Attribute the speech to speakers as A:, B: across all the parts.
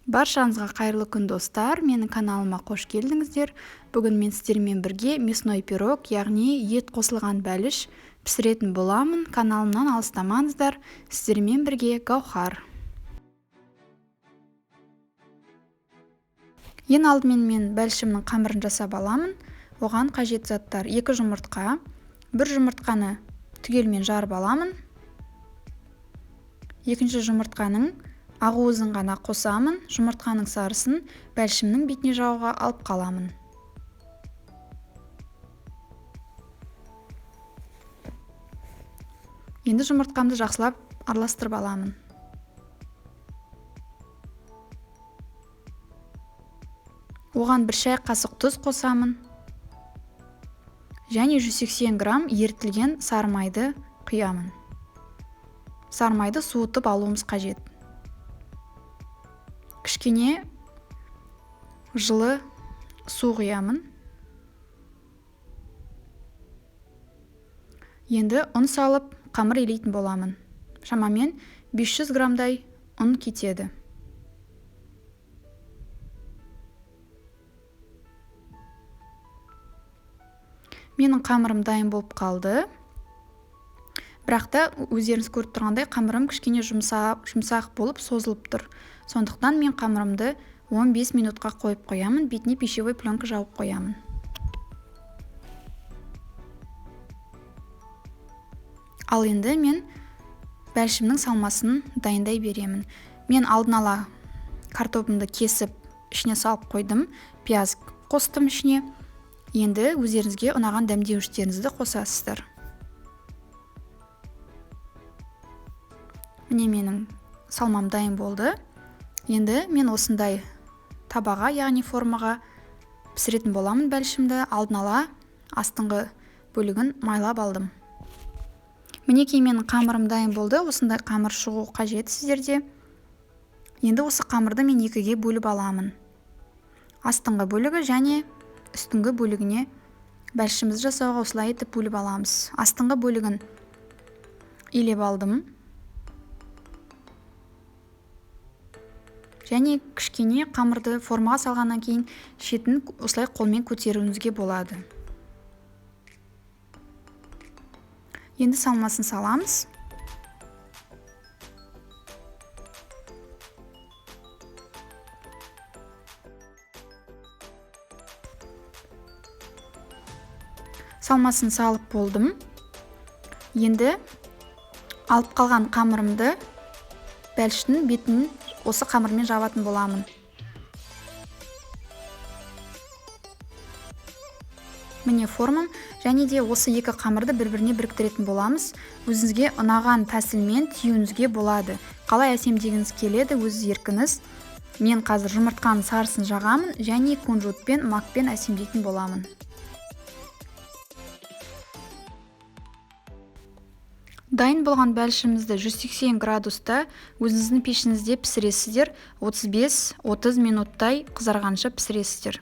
A: Баршаңызға қайырлы күн, достар! Менің каналыма қош келдіңіздер. Бүгін мен сіздермен бірге мясной пирог, яғни ет қосылған бәліш пісіретін боламын. Каналымнан алыстамаңыздар. Сіздермен бірге Гаухар. Ең алдымен мен бәлішімнің қамырын жасап аламын. Оған қажет заттар: 2 жұмыртқа, 1 жұмыртқаны түгелмен жарып аламын. Екінші жұмыртқаның ақуызын ғана қосамын, жұмыртқаның сарысын бәлішімнің бетіне жағуға алып қаламын. Енді жұмыртқамды жақсылап араластырып аламын. Оған 1 шай қасық тұз қосамын. Және 180 грамм ерітілген сары майды құямын. Сары майды суытып алуымыз қажет. Кішкене жылы су құямын. Енді ұн салып қамыр илейтін боламын. Шамамен 500 граммдай ұн кетеді. Менің қамырым дайын болып қалды. Бірақ та өздеріңіз көріп тұрғандай қамырым кішкене жұмсақ болып созылып тұр. Сондықтан мен қамырымды 15 минутқа қойып қоямын, бетіне пищевой пленка жауып қоямын. Ал енді мен бәлішімнің салмасын дайындай беремін. Мен алдын ала картопымды кесіп ішіне салып қойдым, пияз қостым ішіне. Енді өздеріңізге ұнаған дәмдеуіштеріңізді қосасыздар. Міне менің салмам дайын болды. Енді мен осындай табаға, яғни формаға пісіретін боламын бәлішімді. Алдын ала астыңғы бөлігін майлап алдым. Мінекей менің қамырым дайын болды. Осындай қамыр шығу қажет сіздерде. Енді осы қамырды мен екіге бөліп аламын. Астыңғы бөлігі және үстіңгі бөлігіне бәлішімізді жасауға осылай етіп бөліп аламыз. Астыңғы бөлігін илеп алдым. Және кішкене қамырды формаға салғаннан кейін шетін осылай қолмен көтеруіңізге болады. Енді салмасын саламыз. Салмасын салып болдым. Енді алып қалған қамырымды бәліштің бетін осы қамырмен жабатын боламын. Міне формам. Және де осы екі қамырды бір-біріне біріктіретін боламыз. Өзіңізге ұнаған тәсілмен түюіңізге болады. Қалай әсемдегіңіз келеді, өз еркіңіз. Мен қазір жұмыртқаның сарысын жағамын және кунжутпен, макпен әсемдейтін боламын. Дайын болған бәлішімізді 180 градуста өзіңіздің пешіңізде пісіресіздер. 35-30 минуттай қызарғанша пісіресіздер.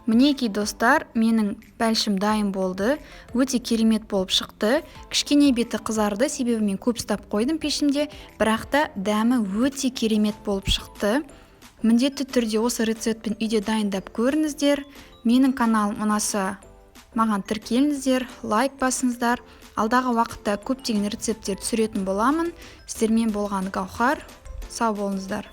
A: Мінекей достар, менің бәлішім дайын болды. Өте керемет болып шықты. Кішкене беті қызарды, себебі мен көп ұстап қойдым пешімде, бірақ та дәмі өте керемет болып шықты. Міндетті түрде осы рецептпен үйде дайындап көріңіздер. Менің каналым ұнаса, маған тіркеліңіздер, лайк басыңыздар. Алдағы уақытта көптеген рецепттер түсіретін боламын. Сіздермен болған Гаухар. Сау болыңыздар.